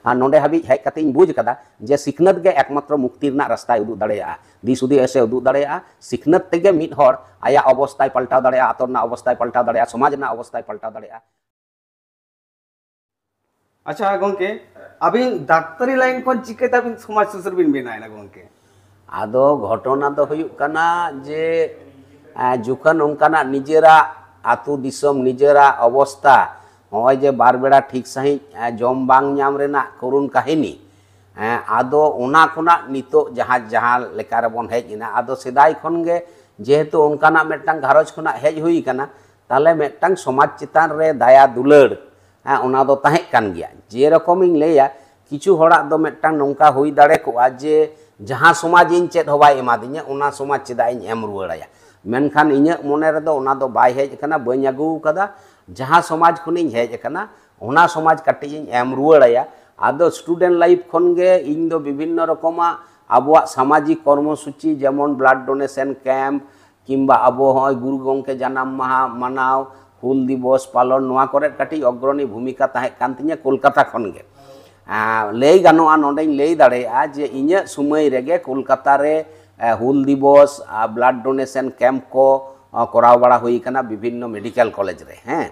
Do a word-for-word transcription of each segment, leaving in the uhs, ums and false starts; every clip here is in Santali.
ᱟᱨ ᱱᱚᱰᱮ ᱦᱟᱹᱵᱤᱡ ᱦᱮᱡ ᱠᱟᱛᱮ ᱤᱧ ᱵᱩᱡᱽ ᱠᱟᱫᱟ ᱡᱮ ᱥᱤᱠᱷᱱᱟᱹᱛ ᱜᱮ ᱮᱠᱢᱟᱛᱨᱚ ᱢᱩᱠᱛᱤ ᱨᱮᱱᱟᱜ ᱨᱟᱥᱛᱟᱭ ᱩᱫᱩᱜ ᱫᱟᱲᱮᱭᱟᱜᱼᱟ, ᱫᱤᱥ ᱦᱩᱫᱤᱥ ᱮ ᱩᱫᱩᱜ ᱫᱟᱲᱮᱭᱟᱜᱼᱟ᱾ ᱥᱤᱠᱷᱱᱟᱹᱛ ᱛᱮᱜᱮ ᱢᱤᱫ ᱦᱚᱲ ᱟᱭᱟᱜ ᱚᱵᱚᱥᱛᱷᱟᱭ ᱯᱟᱞᱴᱟᱣ ᱫᱟᱲᱮᱭᱟᱜᱼᱟ, ᱟᱛᱳ ᱨᱮᱱᱟᱜ ᱚᱵᱚᱥᱛᱷᱟᱭ ᱯᱟᱞᱴᱟᱣ ᱫᱟᱲᱮᱭᱟᱜᱼᱟ, ᱥᱚᱢᱟᱡᱽ ᱨᱮᱱᱟᱜ ᱚᱵᱚᱥᱛᱷᱟᱭ ᱯᱟᱞᱴᱟᱣ ᱫᱟᱲᱮᱭᱟᱜᱼᱟ᱾ ᱟᱪᱪᱷᱟ ᱜᱚᱝᱠᱮ, ᱟᱹᱵᱤᱱ ᱰᱟᱠᱛᱟᱨᱤ line ᱠᱷᱚᱱ ᱪᱤᱠᱟᱹᱛᱮ ᱟᱹᱵᱤᱱ ᱥᱚᱢᱟᱡᱽ ᱥᱩᱥᱟᱹᱨ ᱵᱤᱱ ᱵᱮᱱᱟᱣ ᱮᱱᱟ ᱜᱚᱝᱠᱮ? ᱟᱫᱚ ᱜᱷᱚᱴᱚᱱᱟ ᱫᱚ ᱦᱩᱭᱩᱜ ᱠᱟᱱᱟ ᱡᱮ ᱮ, ᱡᱚᱠᱷᱚᱱ ᱚᱱᱠᱟᱱᱟᱜ ᱱᱤᱡᱮᱨᱟᱜ ᱟᱹᱛᱩ ᱫᱤᱥᱚᱢ, ᱱᱤᱡᱮᱨᱟᱜ ᱚᱵᱚᱥᱛᱟ, ᱱᱚᱜᱼᱚᱭ ᱡᱮ ᱵᱟᱨ ᱵᱮᱲᱟ ᱴᱷᱤᱠ ᱥᱟᱺᱦᱤᱡ ᱮ, ᱡᱚᱢ ᱵᱟᱝ ᱧᱟᱢ ᱨᱮᱱᱟᱜ ᱠᱚᱨᱩᱱ ᱠᱟᱹᱦᱤᱱᱤ, ᱮ, ᱟᱫᱚ ᱚᱱᱟ ᱠᱷᱚᱱᱟᱜ ᱱᱤᱛᱚᱜ ᱡᱟᱦᱟᱸ ᱡᱟᱦᱟᱸ ᱞᱮᱠᱟ ᱨᱮᱵᱚᱱ ᱦᱮᱡ ᱮᱱᱟ, ᱟᱫᱚ ᱥᱮᱫᱟᱭ ᱠᱷᱚᱱ ᱜᱮ ᱡᱮᱦᱮᱛᱩ ᱚᱱᱠᱟᱱᱟᱜ ᱢᱤᱫᱴᱟᱝ ᱜᱷᱟᱨᱚᱸᱡᱽ ᱠᱷᱚᱱᱟᱜ ᱦᱮᱡ ᱦᱩᱭ ᱠᱟᱱᱟ, ᱛᱟᱦᱞᱮ ᱢᱤᱫᱴᱟᱝ ᱥᱚᱢᱟᱡᱽ ᱪᱮᱛᱟᱱ ᱨᱮ ᱫᱟᱭᱟ ᱫᱩᱞᱟᱹᱲ, ᱦᱮᱸ, ᱚᱱᱟ ᱫᱚ ᱛᱟᱦᱮᱸ ᱠᱟᱱ ᱜᱮᱭᱟ᱾ ᱡᱮᱨᱚᱠᱚᱢᱤᱧ ᱞᱟᱹᱭᱟ, ᱠᱤᱪᱷᱩ ᱦᱚᱲᱟᱜ ᱫᱚ ᱢᱤᱫᱴᱟᱝ ᱱᱚᱝᱠᱟ ᱦᱩᱭ ᱫᱟᱲᱮ ᱠᱚᱜᱼᱟ ᱡᱮ ᱡᱟᱦᱟᱸ ᱥᱚᱢᱟᱡᱽ ᱤᱧ ᱪᱮᱫ ᱦᱚᱸ ᱵᱟᱭ ᱮᱢᱟᱫᱤᱧᱟ, ᱚᱱᱟ ᱥᱚᱢᱟᱡᱽ ᱪᱮᱫᱟᱜ ᱤᱧ ᱮᱢ ᱨᱩᱣᱟᱹᱲᱟᱭᱟ? ᱢᱮᱱᱠᱷᱟᱱ ᱤᱧᱟᱹᱜ ᱢᱚᱱᱮ ᱨᱮᱫᱚ ᱚᱱᱟ ᱫᱚ ᱵᱟᱭ ᱦᱮᱡ ᱟᱠᱟᱱᱟ, ᱵᱟᱹᱧ ᱟᱹᱜᱩ ᱟᱠᱟᱫᱟ᱾ ᱡᱟᱦᱟᱸ ᱥᱚᱢᱟᱡᱽ ᱠᱷᱚᱱᱤᱧ ᱦᱮᱡ ᱟᱠᱟᱱᱟ, ᱚᱱᱟ ᱥᱚᱢᱟᱡᱽ ᱠᱟᱹᱴᱤᱡ ᱤᱧ ᱮᱢ ᱨᱩᱣᱟᱹᱲᱟᱭᱟ᱾ ᱟᱫᱚ student life ᱠᱷᱚᱱ ᱜᱮ ᱤᱧ ᱫᱚ ᱵᱤᱵᱷᱤᱱᱱᱚ ᱨᱚᱠᱚᱢᱟᱜ ᱟᱵᱚᱣᱟᱜ ᱥᱟᱢᱟᱡᱤᱠ ᱠᱚᱨᱢᱚᱥᱩᱪᱤ, ᱡᱮᱢᱚᱱ blood donation camp, ᱠᱤᱝᱵᱟ ᱟᱵᱚ ᱦᱚᱸᱜᱼᱚᱭ ᱜᱩᱨᱩ ᱜᱚᱢᱠᱮ ᱡᱟᱱᱟᱢ ᱢᱟᱦᱟ ᱢᱟᱱᱟᱣ, ᱦᱩᱞ ᱫᱤᱵᱚᱥ ᱯᱟᱞᱚᱱ, ᱱᱚᱣᱟ ᱠᱚᱨᱮ ᱠᱟᱹᱴᱤᱡ ᱚᱜᱨᱚᱱᱤ ᱵᱷᱩᱢᱤᱠᱟ ᱛᱟᱦᱮᱸ ᱠᱟᱱ ᱛᱤᱧᱟᱹ ᱠᱳᱞᱠᱟᱛᱟ ᱠᱷᱚᱱ ᱜᱮ᱾ ᱟᱸ, ᱞᱟᱹᱭ ᱜᱟᱱᱚᱜᱼᱟ, ᱱᱚᱰᱮᱧ ᱞᱟᱹᱭ ᱫᱟᱲᱮᱭᱟᱜᱼᱟ ᱡᱮ ᱤᱧᱟᱹᱜ ᱥᱚᱢᱚᱭ ᱨᱮᱜᱮ ᱠᱳᱞᱠᱟᱛᱟ ᱨᱮ, ᱮ, ᱦᱩᱞ ᱫᱤᱵᱚᱥ ᱟᱨ blood donation camp ᱠᱚ, ᱟ, ᱠᱚᱨᱟᱣ ᱵᱟᱲᱟ ᱦᱩᱭ ᱠᱟᱱᱟ ᱵᱤᱵᱷᱤᱱᱱᱚ medical college ᱨᱮ᱾ ᱦᱮᱸ,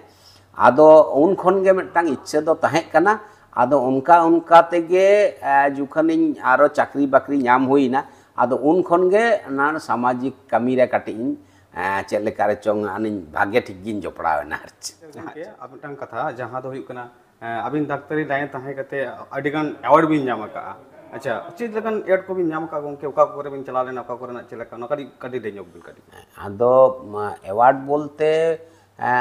ᱟᱫᱚ ᱩᱱ ᱠᱷᱚᱱ ᱜᱮ ᱢᱤᱫᱴᱟᱝ ᱤᱪᱪᱷᱟᱹ ᱫᱚ ᱛᱟᱦᱮᱸ ᱠᱟᱱᱟ᱾ ᱟᱫᱚ ᱚᱱᱠᱟ ᱚᱱᱠᱟ ᱛᱮᱜᱮ, ᱮ, ᱡᱚᱠᱷᱚᱱᱤᱧ ᱟᱨᱚ ᱪᱟᱹᱠᱨᱤ ᱵᱟᱹᱠᱨᱤ ᱧᱟᱢ ᱦᱩᱭᱱᱟ, ᱟᱫᱚ ᱩᱱ ᱠᱷᱚᱱ ᱜᱮ ᱚᱱᱟ ᱥᱟᱢᱟᱡᱤᱠ ᱠᱟᱹᱢᱤ ᱨᱮ ᱠᱟᱹᱴᱤᱡ ᱤᱧ, ᱮ, ᱪᱮᱫ ᱞᱮᱠᱟ ᱨᱮᱪᱚᱝ ᱟᱹᱱᱤᱧ ᱵᱷᱟᱜᱮ ᱴᱷᱤᱠ ᱜᱤᱧ ᱡᱚᱯᱲᱟᱣ ᱮᱱᱟ ᱟᱨ ᱪᱮᱫ᱾ ᱜᱚᱝᱠᱮ, ᱟᱨ ᱢᱤᱫᱴᱟᱝ ᱠᱟᱛᱷᱟ, ᱡᱟᱦᱟᱸ ᱫᱚ ᱦᱩᱭᱩᱜ ᱠᱟᱱᱟ, ᱮ, ᱟᱹᱵᱤᱱ ᱰᱟᱠᱛᱟᱨᱤ line ᱛᱟᱦᱮᱸ ᱠᱟᱛᱮ ᱟᱹᱰᱤ ᱜᱟᱱ award ᱵᱤᱱ ᱧᱟᱢ ᱟᱠᱟᱫᱼᱟ᱾ ᱟᱪᱪᱷᱟ, ᱪᱮᱫ ᱞᱮᱠᱟᱱ award ᱠᱚᱵᱤᱱ ᱧᱟᱢ ᱟᱠᱟᱫ ᱜᱚᱝᱠᱮ? ᱚᱠᱟ ᱠᱚᱨᱮ ᱵᱤᱱ ᱪᱟᱞᱟᱣ ᱞᱮᱱᱟ, ᱚᱠᱟ ᱠᱚᱨᱮᱱᱟᱜ ᱪᱮᱫ ᱞᱮᱠᱟ? ᱱᱚᱣᱟ ᱠᱟᱹᱴᱤᱡ, ᱠᱟᱹᱴᱤᱡ ᱞᱟᱹᱭ ᱧᱚᱜ ᱵᱤᱱ ᱠᱟᱹᱴᱤᱡ᱾ ᱟᱫᱚ, ᱢᱟ, award ᱵᱚᱞᱛᱮ, ᱮ,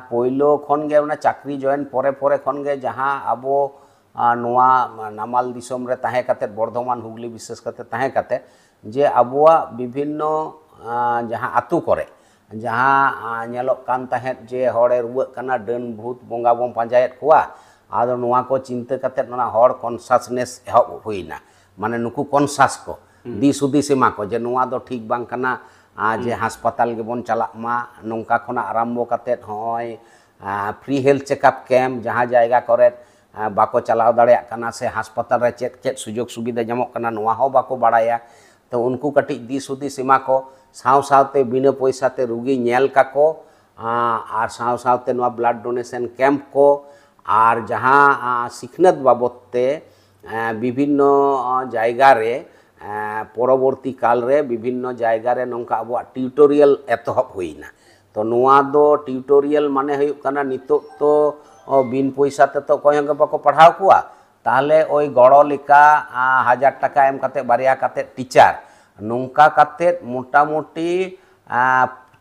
ᱯᱳᱭᱞᱳ ᱠᱷᱚᱱ ᱜᱮ ᱚᱱᱟ ᱪᱟᱹᱠᱨᱤ join ᱯᱚᱨᱮ ᱯᱚᱨᱮ ᱠᱷᱚᱱ ᱜᱮ ᱡᱟᱦᱟᱸ ᱟᱵᱚ, ᱟ, ᱱᱚᱣᱟ ᱱᱟᱢᱟᱞ ᱫᱤᱥᱚᱢ ᱨᱮ ᱛᱟᱦᱮᱸ ᱠᱟᱛᱮ, ᱵᱚᱨᱫᱷᱚᱢᱟᱱ, ᱦᱩᱜᱽᱞᱤ ᱵᱤᱥᱮᱥ ᱠᱟᱛᱮ ᱛᱟᱦᱮᱸ ᱠᱟᱛᱮ, ᱡᱮ ᱟᱵᱚᱣᱟᱜ ᱵᱤᱵᱷᱤᱱᱱᱚ, ᱟ, ᱡᱟᱦᱟᱸ ᱟᱛᱳ ᱠᱚᱨᱮ ᱡᱟᱦᱟᱸ, ᱟ, ᱧᱮᱞᱚᱜ ᱠᱟᱱ ᱛᱟᱦᱮᱸᱫ ᱡᱮ ᱦᱚᱲᱮ ᱨᱩᱣᱟᱹᱜ ᱠᱟᱱᱟ, ᱰᱟᱹᱱ ᱵᱷᱩᱛ ᱵᱚᱸᱜᱟ ᱵᱚᱱ ᱯᱟᱸᱡᱟᱭᱮᱫ ᱠᱚᱣᱟ, ᱟᱫᱚ ᱱᱚᱣᱟ ᱠᱚ ᱪᱤᱱᱛᱟᱹ ᱠᱟᱛᱮ ᱚᱱᱟ ᱦᱚᱲ consciousness ᱮᱦᱚᱵ ᱦᱩᱭᱱᱟ, ᱢᱟᱱᱮ ᱱᱩᱠᱩ conscious ᱠᱚ ᱫᱤᱥ ᱦᱩᱫᱤᱥ ᱮᱢᱟ ᱠᱚ ᱡᱮ ᱱᱚᱣᱟ ᱫᱚ ᱴᱷᱤᱠ ᱵᱟᱝ ᱠᱟᱱᱟ, ᱟ, ᱡᱮ ᱦᱟᱥᱯᱟᱛᱟᱞ ᱜᱮᱵᱚᱱ ᱪᱟᱞᱟᱜ ᱢᱟ᱾ ᱱᱚᱝᱠᱟ ᱠᱷᱚᱱᱟᱜ ᱟᱨᱟᱢᱵᱚ ᱠᱟᱛᱮ ᱦᱚᱸᱜᱼᱚᱭ, ᱟ, free health checkup camp ᱡᱟᱦᱟᱸ ᱡᱟᱭᱜᱟ ᱠᱚᱨᱮ ᱵᱟᱠᱚ ᱪᱟᱞᱟᱣ ᱫᱟᱲᱮᱭᱟᱜ ᱠᱟᱱᱟ, ᱥᱮ ᱦᱟᱥᱯᱟᱛᱟᱞ ᱨᱮ ᱪᱮᱫ ᱪᱮᱫ ᱥᱩᱡᱳᱜᱽ ᱥᱩᱵᱤᱫᱷᱟ ᱧᱟᱢᱚᱜ ᱠᱟᱱᱟ, ᱱᱚᱣᱟ ᱦᱚᱸ ᱵᱟᱠᱚ ᱵᱟᱲᱟᱭᱟ᱾ ᱛᱚ ᱩᱱᱠᱩ ᱠᱟᱹᱴᱤᱡ ᱫᱤᱥ ᱦᱩᱫᱤᱥ ᱮᱢᱟ ᱠᱚ, ᱥᱟᱶ ᱥᱟᱶᱛᱮ ᱵᱤᱱᱟᱹ ᱯᱚᱭᱥᱟ ᱛᱮ ᱨᱩᱜᱤ ᱧᱮᱞ ᱠᱟᱠᱚ, ᱟᱨ ᱥᱟᱶ ᱥᱟᱶᱛᱮ ᱱᱚᱣᱟ blood donation camp ᱠᱚ, ᱟᱨ ᱡᱟᱦᱟᱸ ᱥᱤᱠᱷᱱᱟᱹᱛ ᱵᱟᱵᱚᱫ ᱛᱮ ᱵᱤᱵᱷᱤᱱᱱᱚ ᱡᱟᱭᱜᱟ ᱨᱮ ᱯᱚᱨᱚᱵᱚᱨᱛᱤ ᱠᱟᱞ ᱨᱮ ᱵᱤᱵᱷᱤᱱᱱᱚ ᱡᱟᱭᱜᱟ ᱨᱮ ᱱᱚᱝᱠᱟ ᱟᱵᱚᱣᱟᱜ tutorial ᱮᱛᱚᱦᱚᱵ ᱦᱩᱭᱱᱟ᱾ ᱛᱚ ᱱᱚᱣᱟ ᱫᱚ tutorial ᱢᱟᱱᱮ ᱦᱩᱭᱩᱜ ᱠᱟᱱᱟ, ᱱᱤᱛᱚᱜ ᱛᱚ ᱵᱤᱱ ᱯᱚᱭᱥᱟ ᱛᱮ ᱛᱚ ᱚᱠᱚᱭ ᱦᱚᱸ ᱜᱮ ᱵᱟᱠᱚ ᱯᱟᱲᱦᱟᱣ ᱠᱚᱣᱟ᱾ ᱛᱟᱦᱚᱞᱮ ᱳᱭ ᱜᱚᱲᱚ ᱞᱮᱠᱟ ᱦᱟᱡᱟᱨ ᱴᱟᱠᱟ ᱮᱢ ᱠᱟᱛᱮ ᱵᱟᱨᱭᱟ ᱠᱟᱛᱮ ᱴᱤᱪᱟᱨ, ᱱᱚᱝᱠᱟ ᱠᱟᱛᱮ ᱢᱚᱴᱟᱢᱩᱴᱤ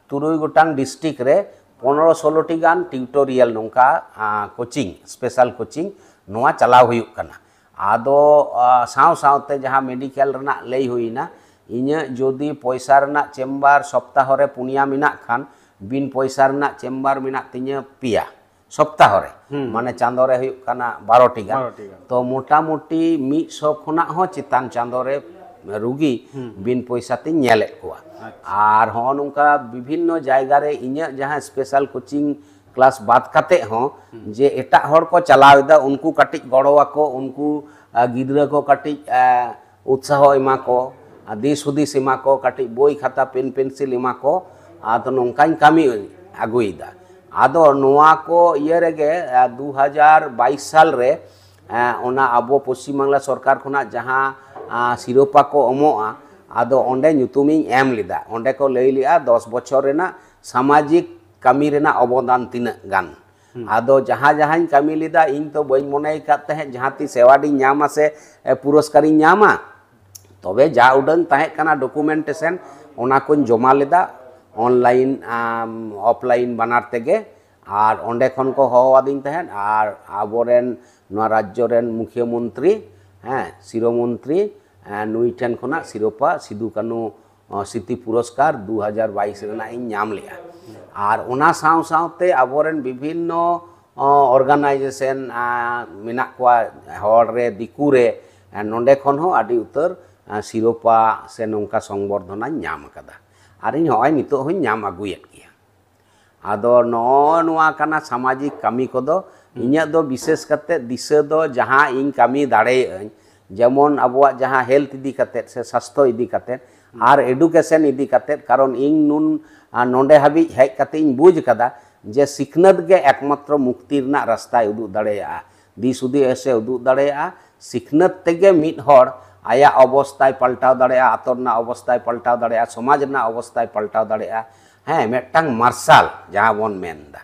ᱛᱩᱨᱩᱭ ᱜᱚᱴᱟᱝ district ᱨᱮ ᱯᱚᱱᱨᱚ ᱥᱳᱞᱳ ᱴᱤ ᱜᱟᱱ tutorial ᱱᱚᱝᱠᱟ coaching, special coaching ᱱᱚᱣᱟ ᱪᱟᱞᱟᱣ ᱦᱩᱭᱩᱜ ᱠᱟᱱᱟ᱾ ᱟᱫᱚ ᱥᱟᱶ ᱥᱟᱶᱛᱮ ᱡᱟᱦᱟᱸ medical ᱨᱮᱱᱟᱜ ᱞᱟᱹᱭ ᱦᱩᱭᱱᱟ, ᱤᱧᱟᱹᱜ ᱡᱩᱫᱤ ᱯᱚᱭᱥᱟ ᱨᱮᱱᱟᱜ chamber ᱥᱚᱯᱛᱟᱦᱚ ᱨᱮ ᱯᱩᱱᱭᱟ ᱢᱮᱱᱟᱜ ᱠᱷᱟᱱ, ᱵᱤᱱ ᱯᱚᱭᱥᱟ ᱨᱮᱱᱟᱜ chamber ᱢᱮᱱᱟᱜ ᱛᱤᱧᱟᱹ ᱯᱮᱭᱟ ᱥᱚᱯᱛᱟᱦᱚ ᱨᱮ᱾ ᱢᱟᱱᱮ ᱪᱟᱸᱫᱚ ᱨᱮ ᱦᱩᱭᱩᱜ ᱠᱟᱱᱟ ᱵᱟᱨᱚ ᱴᱤ ᱜᱟᱱ᱾ ᱵᱟᱨᱚ ᱴᱤ ᱜᱟᱱ᱾ ᱛᱚ ᱢᱚᱴᱟᱢᱩᱴᱤ ᱢᱤᱫ ᱥᱚ ᱠᱷᱚᱱᱟᱜ ᱦᱚᱸ ᱪᱮᱛᱟᱱ ᱪᱟᱸᱫᱚ ᱨᱮ ᱨᱩᱜᱤ ᱵᱤᱱ ᱯᱚᱭᱥᱟ ᱛᱤᱧ ᱧᱮᱞᱮᱫ ᱠᱚᱣᱟ᱾ ᱟᱪᱪᱷᱟ᱾ ᱟᱨ ᱦᱚᱸᱜᱼᱚ ᱱᱚᱝᱠᱟ ᱵᱤᱵᱷᱤᱱᱱᱚ ᱡᱟᱭᱜᱟ ᱨᱮ ᱤᱧᱟᱹᱜ ᱡᱟᱦᱟᱸ special coaching class ᱵᱟᱫ ᱠᱟᱛᱮ ᱦᱚᱸ ᱡᱮ ᱮᱴᱟᱜ ᱦᱚᱲ ᱠᱚ ᱪᱟᱞᱟᱣ ᱮᱫᱟ, ᱩᱱᱠᱩ ᱠᱟᱹᱴᱤᱡ ᱜᱚᱲᱚ ᱟᱠᱚ, ᱩᱱᱠᱩ ᱜᱤᱫᱽᱨᱟᱹ ᱠᱚ ᱠᱟᱹᱴᱤᱡ ᱩᱛᱥᱟᱦᱚ ᱮᱢᱟ ᱠᱚ, ᱫᱤᱥ ᱦᱩᱫᱤᱥ ᱮᱢᱟ ᱠᱚ, ᱠᱟᱹᱴᱤᱡ ᱵᱳᱭ ᱠᱷᱟᱛᱟ ᱯᱮᱱ ᱯᱮᱱᱥᱤᱞ ᱮᱢᱟ ᱠᱚ᱾ ᱟᱫᱚ ᱱᱚᱝᱠᱟᱧ ᱠᱟᱹᱢᱤ ᱟᱹᱜᱩᱭᱮᱫᱟ᱾ ᱟᱫᱚ ᱱᱚᱣᱟ ᱠᱚ ᱤᱭᱟᱹ ᱨᱮᱜᱮ ᱫᱩ ᱦᱟᱡᱟᱨ ᱵᱟᱭᱤᱥ ᱥᱟᱞ ᱨᱮ ᱚᱱᱟ ᱟᱵᱚ ᱯᱚᱥᱪᱤᱢ ᱵᱟᱝᱞᱟ ᱥᱚᱨᱠᱟᱨ ᱠᱷᱚᱱᱟᱜ ᱡᱟᱦᱟᱸ ᱥᱤᱨᱳᱯᱟ ᱠᱚ ᱮᱢᱚᱜᱼᱟ, ᱟᱫᱚ ᱚᱸᱰᱮ ᱧᱩᱛᱩᱢᱤᱧ ᱮᱢ ᱞᱮᱫᱟ᱾ ᱚᱸᱰᱮ ᱠᱚ ᱞᱟᱹᱭ ᱞᱮᱫᱼᱟ ᱫᱚᱥ ᱵᱚᱪᱷᱚᱨ ᱨᱮᱱᱟᱜ ᱥᱟᱢᱟᱡᱤᱠ ᱠᱟᱹᱢᱤ ᱨᱮᱱᱟᱜ ᱚᱵᱚᱫᱟᱱ ᱛᱤᱱᱟᱹᱜ ᱜᱟᱱ᱾ ᱟᱫᱚ ᱡᱟᱦᱟᱸ ᱡᱟᱦᱟᱸᱧ ᱠᱟᱹᱢᱤ ᱞᱮᱫᱟ, ᱤᱧ ᱛᱚ ᱵᱟᱹᱧ ᱢᱚᱱᱮ ᱟᱠᱟᱫ ᱛᱟᱦᱮᱸᱫ ᱡᱟᱦᱟᱸ ᱛᱤᱥ ᱮᱣᱟᱨᱰᱤᱧ ᱧᱟᱢᱟ ᱥᱮ ᱯᱩᱨᱚᱥᱠᱟᱨᱤᱧ ᱧᱟᱢᱟ᱾ ᱛᱚᱵᱮ ᱡᱟ ᱩᱰᱟᱹᱝ ᱛᱟᱦᱮᱸ ᱠᱟᱱᱟ documentation, ᱚᱱᱟ ᱠᱚᱧ ᱡᱚᱢᱟ ᱞᱮᱫᱟ online, offline ᱵᱟᱱᱟᱨ ᱛᱮᱜᱮ᱾ ᱟᱨ ᱚᱸᱰᱮ ᱠᱷᱚᱱ ᱠᱚ ᱦᱚᱦᱚ ᱟᱹᱫᱤᱧ ᱛᱟᱦᱮᱸᱫ, ᱟᱨ ᱟᱵᱚᱨᱮᱱ ᱱᱚᱣᱟ ᱨᱟᱡᱽᱡᱚ ᱨᱮᱱ ᱢᱩᱠᱷᱭᱟᱹ ᱢᱚᱱᱛᱨᱤ, ᱦᱮᱸ, ᱥᱤᱨᱟᱹ ᱢᱚᱱᱛᱨᱤ, ᱱᱩᱭ ᱴᱷᱮᱱ ᱠᱷᱚᱱᱟᱜ ᱥᱤᱨᱳᱯᱟ ᱥᱤᱫᱩ ᱠᱟᱹᱱᱩ ᱥᱢᱨᱤᱛᱤ ᱯᱩᱨᱚᱥᱠᱟᱨ ᱫᱩ ᱦᱟᱡᱟᱨ ᱵᱟᱭᱤᱥ ᱨᱮᱱᱟᱜ ᱤᱧ ᱧᱟᱢ ᱞᱮᱜᱼᱟ᱾ ᱟᱨ ᱚᱱᱟ ᱥᱟᱶ ᱥᱟᱶᱛᱮ ᱟᱵᱚᱨᱮᱱ ᱵᱤᱵᱷᱤᱱᱱᱚ organisation ᱢᱮᱱᱟᱜ ᱠᱚᱣᱟ, ᱦᱚᱲ ᱨᱮ, ᱫᱤᱠᱩ ᱨᱮ, ᱱᱚᱸᱰᱮ ᱠᱷᱚᱱ ᱦᱚᱸ ᱟᱹᱰᱤ ᱩᱛᱟᱹᱨ ᱥᱤᱨᱳᱯᱟ ᱥᱮ ᱱᱚᱝᱠᱟ ᱥᱚᱝᱵᱚᱨᱫᱷᱚᱱᱟᱧ ᱧᱟᱢ ᱟᱠᱟᱫᱟ᱾ ᱟᱨ ᱤᱧ ᱦᱚᱸᱜᱼᱚᱭ ᱱᱤᱛᱚᱜ ᱦᱚᱸᱧ ᱧᱟᱢ ᱟᱹᱜᱩᱭᱮᱫ ᱜᱮᱭᱟ᱾ ᱟᱫᱚ ᱱᱚᱜᱼᱚ ᱱᱚᱣᱟ ᱠᱟᱱᱟ ᱥᱟᱢᱟᱡᱤᱠ ᱠᱟᱹᱢᱤ ᱠᱚᱫᱚ᱾ ᱤᱧᱟᱹᱜ ᱫᱚ ᱵᱤᱥᱮᱥ ᱠᱟᱛᱮ ᱫᱤᱥᱟᱹ ᱫᱚ ᱡᱟᱦᱟᱸ ᱤᱧ ᱠᱟᱹᱢᱤ ᱫᱟᱲᱮᱭᱟᱜ ᱟᱹᱧ, ᱡᱮᱢᱚᱱ ᱟᱵᱚᱣᱟᱜ ᱡᱟᱦᱟᱸ health ᱤᱫᱤ ᱠᱟᱛᱮ ᱥᱮ ᱥᱟᱥᱛᱷᱚ ᱤᱫᱤ ᱠᱟᱛᱮ ᱟᱨ education ᱤᱫᱤ ᱠᱟᱛᱮ, ᱠᱟᱨᱚᱱ ᱤᱧ ᱱᱩᱱ ᱟᱨ ᱱᱚᱰᱮ ᱦᱟᱹᱵᱤᱡ ᱦᱮᱡ ᱠᱟᱛᱮ ᱤᱧ ᱵᱩᱡᱽ ᱠᱟᱫᱟ ᱡᱮ ᱥᱤᱠᱷᱱᱟᱹᱛ ᱜᱮ ᱮᱠᱢᱟᱛᱨᱚ ᱢᱩᱠᱛᱤ ᱨᱮᱱᱟᱜ ᱨᱟᱥᱛᱟᱭ ᱩᱫᱩᱜ ᱫᱟᱲᱮᱭᱟᱜᱼᱟ, ᱫᱤᱥ ᱦᱩᱫᱤᱥ ᱮ ᱩᱫᱩᱜ ᱫᱟᱲᱮᱭᱟᱜᱼᱟ᱾ ᱥᱤᱠᱷᱱᱟᱹᱛ ᱛᱮᱜᱮ ᱢᱤᱫ ᱦᱚᱲ ᱟᱭᱟᱜ ᱚᱵᱚᱥᱛᱷᱟᱭ ᱯᱟᱞᱴᱟᱣ ᱫᱟᱲᱮᱭᱟᱜᱼᱟ, ᱟᱛᱳ ᱨᱮᱱᱟᱜ ᱚᱵᱚᱥᱛᱷᱟᱭ ᱯᱟᱞᱴᱟᱣ ᱫᱟᱲᱮᱭᱟᱜᱼᱟ, ᱥᱚᱢᱟᱡᱽ ᱨᱮᱱᱟᱜ ᱚᱵᱚᱥᱛᱷᱟᱭ ᱯᱟᱞᱴᱟᱣ ᱫᱟᱲᱮᱭᱟᱜᱼᱟ᱾ ᱦᱮᱸ, ᱢᱤᱫᱴᱟᱝ ᱢᱟᱨᱥᱟᱞ ᱡᱟᱦᱟᱸ ᱵᱚᱱ ᱢᱮᱱ ᱮᱫᱟ᱾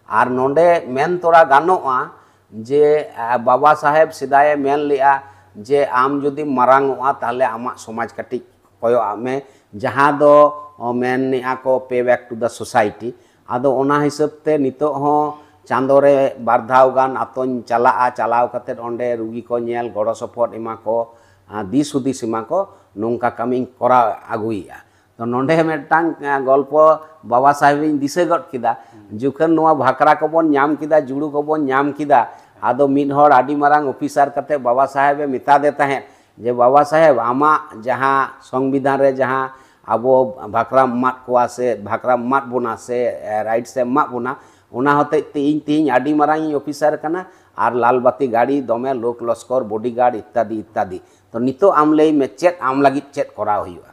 ᱟᱨ ᱱᱚᱰᱮ ᱢᱮᱱ ᱛᱚᱨᱟ ᱜᱟᱱᱚᱜᱼᱟ ᱡᱮ, ᱟ, ᱵᱟᱵᱟ ᱥᱟᱦᱮᱵᱽ ᱥᱮᱫᱟᱭᱮ ᱢᱮᱱ ᱞᱮᱜᱼᱟ ᱡᱮ ᱟᱢ ᱡᱩᱫᱤᱢ ᱢᱟᱨᱟᱝ ᱚᱜᱼᱟ, ᱛᱟᱦᱞᱮ ᱟᱢᱟᱜ ᱥᱚᱢᱟᱡᱽ ᱠᱟᱹᱴᱤᱡ ᱠᱚᱭᱚᱜ ᱟᱜ ᱢᱮ, ᱡᱟᱦᱟᱸ ᱫᱚ, ᱚ, ᱢᱮᱱᱮᱜᱼᱟ ᱠᱚ pay back to the society᱾ ᱟᱫᱚ ᱚᱱᱟ ᱦᱤᱥᱟᱹᱵ ᱛᱮ ᱱᱤᱛᱚᱜ ᱦᱚᱸ ᱪᱟᱸᱫᱚ ᱨᱮ ᱵᱟᱨ ᱫᱷᱟᱣ ᱜᱟᱱ ᱟᱛᱚᱧ ᱪᱟᱞᱟᱜᱼᱟ, ᱪᱟᱞᱟᱣ ᱠᱟᱛᱮ ᱚᱸᱰᱮ ᱨᱩᱜᱤ ᱠᱚ ᱧᱮᱞ, ᱜᱚᱲᱚ ᱥᱚᱯᱚᱦᱚᱫ ᱮᱢᱟ ᱠᱚ, ᱟ, ᱫᱤᱥ ᱦᱩᱫᱤᱥ ᱮᱢᱟ ᱠᱚ, ᱱᱚᱝᱠᱟ ᱠᱟᱹᱢᱤᱧ ᱠᱚᱨᱟᱣ ᱟᱹᱜᱩᱭᱮᱫᱼᱟ᱾ ᱛᱚ ᱱᱚᱰᱮ ᱢᱤᱫᱴᱟᱝ, ᱟ, ᱜᱚᱞᱯᱚ ᱵᱟᱵᱟ ᱥᱟᱦᱮᱵ ᱤᱧ ᱫᱤᱥᱟᱹ ᱜᱚᱫ ᱠᱮᱫᱟ᱾ ᱡᱚᱠᱷᱚᱱ ᱱᱚᱣᱟ ᱵᱷᱟᱠᱨᱟ ᱠᱚᱵᱚᱱ ᱧᱟᱢ ᱠᱮᱫᱟ, ᱡᱩᱲᱩ ᱠᱚᱵᱚᱱ ᱧᱟᱢ ᱠᱮᱫᱟ, ᱟᱫᱚ ᱢᱤᱫ ᱦᱚᱲ ᱟᱹᱰᱤ ᱢᱟᱨᱟᱝ ᱚᱯᱷᱤᱥᱟᱨ ᱠᱟᱛᱮ ᱵᱟᱵᱟ ᱥᱟᱦᱮᱵ ᱮ ᱢᱮᱛᱟ ᱫᱮ ᱛᱟᱦᱮᱸᱫ ᱡᱮ, "ᱵᱟᱵᱟ ᱥᱟᱦᱮᱵ, ᱟᱢᱟᱜ ᱡᱟᱦᱟᱸ ᱥᱚᱝᱵᱤᱫᱷᱟᱱ ᱨᱮ ᱡᱟᱦᱟᱸ ᱟᱵᱚ ᱵᱷᱟᱠᱨᱟᱢ ᱮᱢᱟᱫ ᱠᱚᱣᱟ ᱥᱮ ᱵᱷᱟᱠᱨᱟᱢ ᱮᱢᱟᱫ ᱵᱚᱱᱟ ᱥᱮ, ᱮ, rights ᱮ ᱮᱢᱟᱫ ᱵᱚᱱᱟ, ᱚᱱᱟ ᱦᱚᱛᱮᱡ ᱛᱮ ᱤᱧ ᱛᱮᱦᱮᱧ ᱟᱹᱰᱤ ᱢᱟᱨᱟᱝ ᱤᱧ ᱚᱯᱷᱤᱥᱟᱨ ᱠᱟᱱᱟ ᱟᱨ ᱞᱟᱞ ᱵᱟᱹᱛᱤ ᱜᱟᱹᱰᱤ ᱫᱚᱢᱮ, ᱞᱳᱠ ᱞᱚᱥᱠᱚᱨ, bodyguard ᱤᱛᱛᱟᱫᱤ ᱤᱛᱛᱟᱫᱤ᱾ ᱛᱚ ᱱᱤᱛᱚᱜ ᱟᱢ ᱞᱟᱹᱭ ᱢᱮ, ᱪᱮᱫ ᱟᱢ ᱞᱟᱹᱜᱤᱫ ᱪᱮᱫ ᱠᱚᱨᱟᱣ ᱦᱩᱭᱩᱜᱼᱟ?"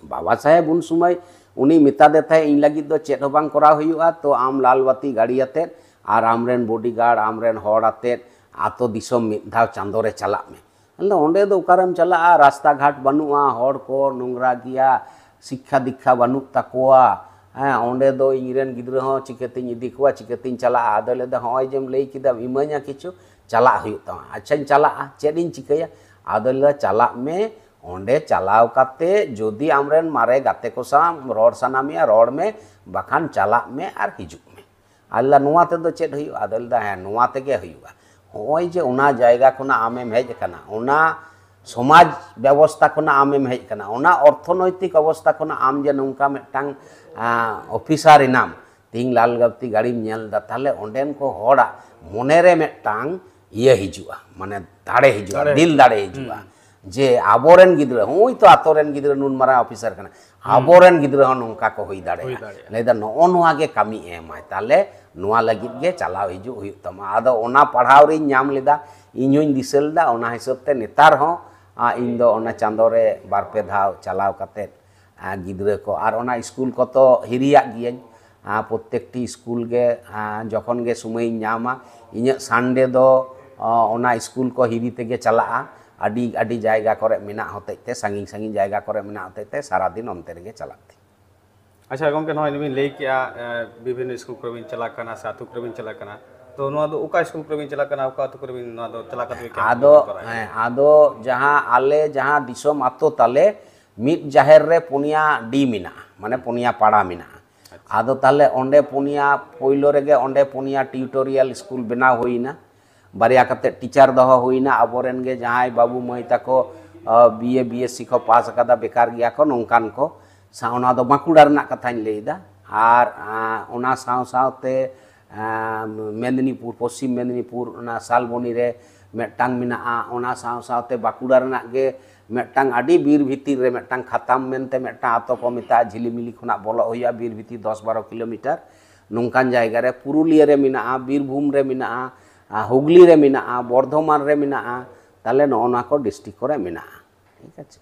ᱵᱟᱵᱟ ᱥᱟᱦᱮᱵ ᱩᱱ ᱥᱚᱢᱚᱭ ᱩᱱᱤ ᱢᱮᱛᱟ ᱫᱮ ᱛᱟᱦᱮᱸᱫ, "ᱤᱧ ᱞᱟᱹᱜᱤᱫ ᱫᱚ ᱪᱮᱫ ᱦᱚᱸ ᱵᱟᱝ ᱠᱚᱨᱟᱣ ᱦᱩᱭᱩᱜᱼᱟ, ᱛᱚ ᱟᱢ ᱞᱟᱞ ᱵᱟᱹᱛᱤ ᱜᱟᱹᱰᱤ ᱟᱛᱮᱫ ᱟᱨ ᱟᱢᱨᱮᱱ bodyguard, ᱟᱢᱨᱮᱱ ᱦᱚᱲ ᱟᱛᱮᱫ ᱟᱛᱳ ᱫᱤᱥᱚᱢ ᱢᱤᱫ ᱫᱷᱟᱣ ᱪᱟᱸᱫᱚ ᱨᱮ ᱪᱟᱞᱟᱜ ᱢᱮ᱾" ᱟᱫᱚ ᱚᱸᱰᱮ ᱫᱚ ᱚᱠᱟᱨᱮᱢ ᱪᱟᱞᱟᱜᱼᱟ? ᱨᱟᱥᱛᱟ ᱜᱷᱟᱴ ᱵᱟᱹᱱᱩᱜᱼᱟ, ᱦᱚᱲ ᱠᱚ ᱱᱚᱝᱨᱟ ᱜᱮᱭᱟ, ᱥᱤᱠᱠᱷᱟ ᱫᱤᱠᱠᱷᱟ ᱵᱟᱹᱱᱩᱜ ᱛᱟᱠᱚᱣᱟ᱾ ᱦᱮᱸ, ᱚᱸᱰᱮ ᱫᱚ ᱤᱧᱨᱮᱱ ᱜᱤᱫᱽᱨᱟᱹ ᱦᱚᱸ ᱪᱤᱠᱟᱹᱛᱤᱧ ᱤᱫᱤ ᱠᱚᱣᱟ, ᱪᱤᱠᱟᱹᱛᱤᱧ ᱪᱟᱞᱟᱜᱼᱟ? ᱟᱫᱚ ᱞᱟᱹᱭᱫᱟ, "ᱦᱚᱸᱜᱼᱚᱭ ᱡᱮᱢ ᱞᱟᱹᱭ ᱠᱮᱫᱟ, ᱤᱢᱟᱹᱧᱟ ᱠᱤᱪᱷᱩ, ᱪᱟᱞᱟᱜ ᱦᱩᱭᱩᱜ ᱛᱟᱢᱟ᱾" "ᱟᱪᱪᱷᱟᱧ ᱪᱟᱞᱟᱜᱼᱟ, ᱪᱮᱫ ᱤᱧ ᱪᱤᱠᱟᱹᱭᱟ?" ᱟᱫᱚ ᱞᱟᱹᱭᱫᱟ, "ᱪᱟᱞᱟᱜ ᱢᱮ, ᱚᱸᱰᱮ ᱪᱟᱞᱟᱣ ᱠᱟᱛᱮ ᱡᱩᱫᱤ ᱟᱢᱨᱮᱱ ᱢᱟᱨᱮ ᱜᱟᱛᱮ ᱠᱚ ᱥᱟᱶ ᱨᱚᱲ ᱥᱟᱱᱟ ᱢᱮᱭᱟ, ᱨᱚᱲ ᱢᱮ, ᱵᱟᱠᱷᱟᱱ ᱪᱟᱞᱟᱜ ᱢᱮ ᱟᱨ ᱦᱤᱡᱩᱜ ᱢᱮ᱾" ᱟᱫᱚ ᱞᱟᱹᱭᱫᱟ, "ᱱᱚᱣᱟ ᱛᱮᱫᱚ ᱪᱮᱫ ᱦᱩᱭᱩᱜᱼᱟ?" ᱟᱫᱚ ᱞᱟᱹᱭᱫᱟ, "ᱦᱮᱸ, ᱱᱚᱣᱟ ᱛᱮᱜᱮ ᱦᱩᱭᱩᱜᱼᱟ᱾ ᱦᱚᱸᱜᱼᱚᱭ ᱡᱮ ᱚᱱᱟ ᱡᱟᱭᱜᱟ ᱠᱷᱚᱱᱟᱜ ᱟᱢᱮᱢ ᱦᱮᱡ ᱟᱠᱟᱱᱟ, ᱚᱱᱟ ᱥᱚᱢᱟᱡᱽ ᱵᱮᱵᱚᱥᱛᱷᱟ ᱠᱷᱚᱱᱟᱜ ᱟᱢᱮᱢ ᱦᱮᱡ ᱟᱠᱟᱱᱟ, ᱚᱱᱟ ᱚᱨᱛᱷᱚᱱᱳᱭᱛᱤᱠ ᱚᱵᱚᱥᱛᱷᱟ ᱠᱷᱚᱱᱟᱜ ᱟᱢ ᱡᱮ ᱱᱚᱝᱠᱟ ᱢᱤᱫᱴᱟᱝ, ᱟᱸ, ᱚᱯᱷᱤᱥᱟᱨ ᱮᱱᱟᱢ, ᱛᱮᱦᱤᱧ ᱞᱟᱞ ᱵᱟᱹᱛᱤ ᱜᱟᱹᱰᱤᱢ ᱧᱮᱞ ᱮᱫᱟ, ᱛᱟᱦᱞᱮ ᱚᱸᱰᱮᱱ ᱠᱚ ᱦᱚᱲᱟᱜ ᱢᱚᱱᱮᱨᱮ ᱢᱤᱫᱴᱟᱝ ᱤᱭᱟᱹ ᱦᱤᱡᱩᱜᱼᱟ, ᱢᱟᱱᱮ ᱫᱟᱲᱮ ᱦᱤᱡᱩᱜᱼᱟ, ᱫᱟᱲᱮ ᱫᱤᱞ ᱦᱤᱡᱩᱜᱼᱟ᱾ ᱫᱟᱲᱮ ᱦᱤᱡᱩᱜᱼᱟ᱾ ᱦᱩᱸ᱾ ᱡᱮ ᱟᱵᱚᱨᱮᱱ ᱜᱤᱫᱽᱨᱟᱹ, ᱦᱩᱭ ᱛᱚ ᱟᱛᱳ ᱨᱮᱱ ᱜᱤᱫᱽᱨᱟᱹ ᱱᱩᱱ ᱢᱟᱨᱟᱝ ᱚᱯᱷᱤᱥᱟᱨ ᱠᱟᱱᱟ, ᱟᱵᱚᱨᱮᱱ ᱜᱤᱫᱽᱨᱟᱹ ᱦᱚᱸ ᱱᱚᱝᱠᱟ ᱠᱚ ᱦᱩᱭ ᱫᱟᱲᱮᱭᱟᱜᱼᱟ᱾ ᱞᱟᱹᱭᱫᱟ ᱱᱚᱜᱼᱚ ᱱᱚᱣᱟ ᱜᱮ ᱠᱟᱹᱢᱤ ᱮᱢᱟᱭ, ᱛᱟᱦᱞᱮ ᱱᱚᱣᱟ ᱞᱟᱹᱜᱤᱫ ᱜᱮ ᱪᱟᱞᱟᱣ ᱦᱤᱡᱩᱜ ᱦᱩᱭᱩᱜ ᱛᱟᱢᱟ᱾ ᱟᱫᱚ ᱚᱱᱟ ᱯᱟᱲᱦᱟᱣ ᱨᱤᱧ ᱧᱟᱢ ᱞᱮᱫᱟ, ᱤᱧ ᱦᱚᱧ ᱫᱤᱥᱟᱹ ᱞᱮᱫᱟ, ᱚᱱᱟ ᱦᱤᱥᱟᱹᱵ ᱛᱮ ᱱᱮᱛᱟᱨ ᱦᱚᱸ ᱟ, ᱤᱧ ᱫᱚ ᱚᱱᱟ ᱪᱟᱸᱫᱳ ᱨᱮ ᱵᱟᱨ ᱯᱮ ᱫᱷᱟᱣ ᱪᱟᱞᱟᱣ ᱠᱟᱛᱮᱫ, ᱟ, ᱜᱤᱫᱽᱨᱟᱹ ᱠᱚ ᱟᱨ ᱚᱱᱟ ᱥᱠᱩᱞ ᱠᱚ ᱛᱚ ᱦᱤᱨᱤᱭᱟᱜ ᱜᱤᱭᱟᱹᱧ᱾ ᱟ, ᱯᱨᱚᱛᱛᱮᱠᱴᱤ ᱥᱠᱩᱞ ᱜᱮ, ᱟ, ᱡᱚᱠᱷᱚᱱ ᱜᱮ ᱥᱚᱢᱚᱭᱤᱧ ᱧᱟᱢᱟ, ᱤᱧᱟᱹᱜ ᱥᱟᱱᱰᱮ ᱫᱚ, ᱚ, ᱚᱱᱟ ᱥᱠᱩᱞ ᱠᱚ ᱦᱤᱨᱤ ᱛᱮᱜᱮ ᱪᱟᱞᱟᱜᱼᱟ᱾ ᱟᱹᱰᱤ, ᱟᱹᱰᱤ ᱡᱟᱭᱜᱟ ᱠᱚᱨᱮ ᱢᱮᱱᱟᱜ ᱦᱚᱛᱮᱡ ᱛᱮ, ᱥᱟᱺᱜᱤᱧ, ᱥᱟᱺᱜᱤᱧ ᱡᱟᱭᱜᱟ ᱠᱚᱨᱮ ᱢᱮᱱᱟᱜ ᱦᱚᱛᱮᱡ ᱛᱮ ᱥᱟᱨᱟᱫᱤᱱ ᱚᱱᱛᱮ ᱨᱮᱜᱮ ᱪᱟᱞᱟᱜ ᱛᱤᱧ᱾ ᱟᱪᱪᱷᱟ ᱜᱚᱢᱠᱮ, ᱱᱚᱜᱼᱚᱭ ᱵᱤᱱ ᱞᱟᱹᱭ ᱠᱮᱜᱼᱟ, ᱮ, ᱵᱤᱵᱷᱤᱱᱱᱚ ᱥᱠᱩᱞ ᱠᱚᱨᱮ ᱵᱤᱱ ᱪᱟᱞᱟᱜ ᱠᱟᱱᱟ ᱥᱮ ᱟᱹᱛᱩ ᱠᱚᱨᱮ ᱵᱤᱱ ᱪᱟᱞᱟᱜ ᱠᱟᱱᱟ, ᱛᱚ ᱱᱚᱣᱟ ᱫᱚ ᱚᱠᱟ ᱥᱠᱩᱞ ᱠᱚᱨᱮ ᱵᱤᱱ ᱪᱟᱞᱟᱜ ᱠᱟᱱᱟ, ᱚᱠᱟ ᱟᱹᱛᱩ ᱠᱚᱨᱮ ᱵᱤᱱ ᱱᱚᱣᱟ ᱫᱚ ᱪᱟᱞᱟᱣ ᱠᱟᱛᱮ ᱵᱤᱱ ᱠᱮᱢᱯ ᱟᱫᱚ, ᱠᱚᱨᱟᱣ ᱮᱫᱟ? ᱦᱮᱸ, ᱟᱫᱚ ᱡᱟᱦᱟᱸ ᱟᱞᱮ ᱡᱟᱦᱟᱸ ᱫᱤᱥᱚᱢ ᱟᱛᱳ ᱛᱟᱞᱮ, ᱢᱤᱫ ᱡᱟᱦᱮᱨ ᱨᱮ ᱯᱩᱱᱭᱟ ᱰᱤ ᱢᱮᱱᱟᱜᱼᱟ, ᱢᱟᱱᱮ ᱯᱩᱱᱭᱟ ᱯᱟᱲᱟ ᱢᱮᱱᱟᱜᱼᱟ᱾ ᱟᱪᱪᱷᱟ᱾ ᱟᱫᱚ ᱛᱟᱦᱞᱮ ᱚᱸᱰᱮ ᱯᱩᱱᱭᱟ, ᱯᱳᱭᱞᱳ ᱨᱮᱜᱮ ᱚᱸᱰᱮ ᱯᱩᱱᱭᱟ ᱴᱤᱭᱩᱴᱳᱨᱤᱭᱟᱞ ᱥᱠᱩᱞ ᱵᱮᱱᱟᱣ ᱦᱩᱭᱱᱟ, ᱵᱟᱨᱭᱟ ᱠᱟᱛᱮ ᱴᱤᱪᱟᱨ ᱫᱚᱦᱚ ᱦᱩᱭᱱᱟ᱾ ᱟᱵᱚᱨᱮᱱ ᱜᱮ ᱡᱟᱦᱟᱸᱭ ᱵᱟᱹᱵᱩ ᱢᱟᱹᱭ ᱛᱟᱠᱚ, ᱟ, ᱵᱤ ᱮ, ᱵᱤ ᱮᱥ ᱥᱤ ᱠᱚ ᱯᱟᱥ ᱟᱠᱟᱫᱟ, ᱵᱮᱠᱟᱨ ᱜᱮᱭᱟ ᱠᱚ, ᱱᱚᱝᱠᱟᱱ ᱠᱚ ᱥᱟᱶ, ᱚᱱᱟ ᱫᱚ ᱵᱟᱸᱠᱩᱲᱟ ᱨᱮᱱᱟᱜ ᱠᱟᱛᱷᱟᱧ ᱞᱟᱹᱭᱫᱟ᱾ ᱟᱨ, ᱟ, ᱚᱱᱟ ᱥᱟᱶ ᱥᱟᱶᱛᱮ, ᱟ, ᱢᱮᱫᱽᱱᱤᱯᱩᱨ, ᱯᱚᱥᱪᱤᱢ ᱢᱮᱫᱽᱱᱤᱯᱩᱨ, ᱚᱱᱟ ᱥᱟᱞᱵᱚᱱᱤ ᱨᱮ ᱢᱤᱫᱴᱟᱝ ᱢᱮᱱᱟᱜᱼᱟ᱾ ᱚᱱᱟ ᱥᱟᱶ ᱥᱟᱶᱛᱮ ᱵᱟᱸᱠᱩᱲᱟ ᱨᱮᱱᱟᱜ ᱜᱮ ᱢᱤᱫᱴᱟᱝ ᱟᱹᱰᱤ ᱵᱤᱨ ᱵᱷᱤᱛᱤᱨ ᱨᱮ ᱢᱤᱫᱴᱟᱝ ᱠᱷᱟᱛᱟᱢ ᱢᱮᱱᱛᱮ ᱢᱤᱫᱴᱟᱝ ᱟᱛᱳ ᱠᱚ ᱢᱮᱛᱟᱜᱼᱟ, ᱡᱷᱤᱞᱤᱢᱤᱞᱤ ᱠᱷᱚᱱᱟᱜ ᱵᱚᱞᱚᱜ ᱦᱩᱭᱩᱜᱼᱟ, ᱵᱤᱨ ᱵᱷᱤᱛᱤᱨ ᱫᱚᱥ ᱵᱟᱨᱚ ᱠᱤᱞᱳᱢᱤᱴᱟᱨ᱾ ᱱᱚᱝᱠᱟᱱ ᱡᱟᱭᱜᱟ ᱨᱮ ᱯᱩᱨᱩᱞᱤᱭᱟᱹ ᱨᱮ ᱢᱮᱱᱟᱜᱼᱟ, ᱵᱤᱨᱵᱷᱩᱢ ᱨᱮ ᱢᱮᱱᱟᱜᱼᱟ, ᱟ, ᱦᱩᱜᱽᱞᱤ ᱨᱮ ᱢᱮᱱᱟᱜᱼᱟ, ᱵᱚᱨᱫᱷᱚᱢᱟᱱ ᱨᱮ ᱢᱮᱱᱟᱜᱼᱟ, ᱛᱟᱦᱞᱮ ᱱᱚᱜᱼᱚ ᱱᱚᱣᱟ ᱠᱚ ᱰᱤᱥᱴᱨᱤᱠᱴ ᱠᱚᱨᱮ ᱢᱮᱱᱟᱜᱼᱟ᱾ ᱴᱷᱤᱠ ᱟᱪᱷᱮ?